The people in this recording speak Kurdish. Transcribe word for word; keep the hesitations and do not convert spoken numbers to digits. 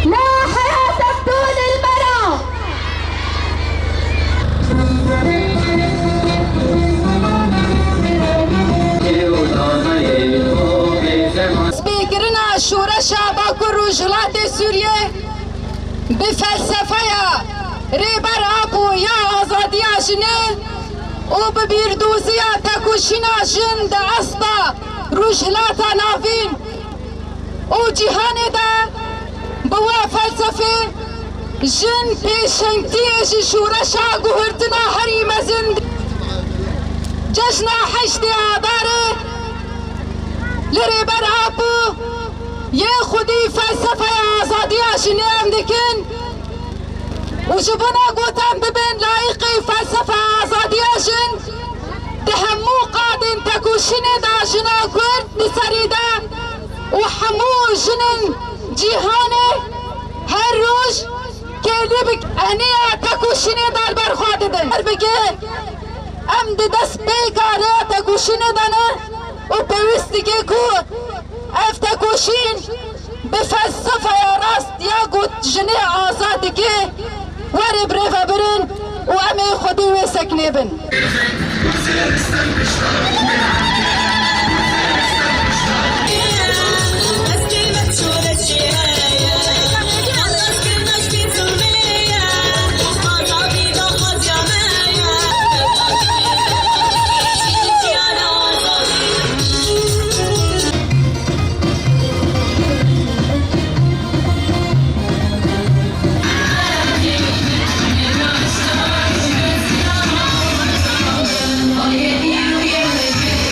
لا حياة بدون المرأة. Destpêkirina şoreşa Bakur Rojhilatê Sûriyê bi felsefeya Rêber Apo ya azadiya jinê û bi bîrdoziya tekoşîna jin di asta Rojhilata Navîn û cîhanê de bi we felsefê jin pêşengtiyê ji şoreşa guhertina herî mezin. Cejna heştê Adarê li Rêber Apo yê xwedî felsefeya azadiya jinê em dikin û ji bona ku em bibin layiqê felsefeya azadiya jin di hemû qadên tekoşînê de jina Kurd li serî de û hemû jinên cîhanê her roj kêlî bi eniya tekoşînê de li ber xwe didin. Her bike em di destpêka rêya tekoşînê de ne û pêwîst dike ku ev tekoşîn bi felsefeya rast ya ku jinê azad dike were birêvebirin û em ê xwedî wê sekinê bin.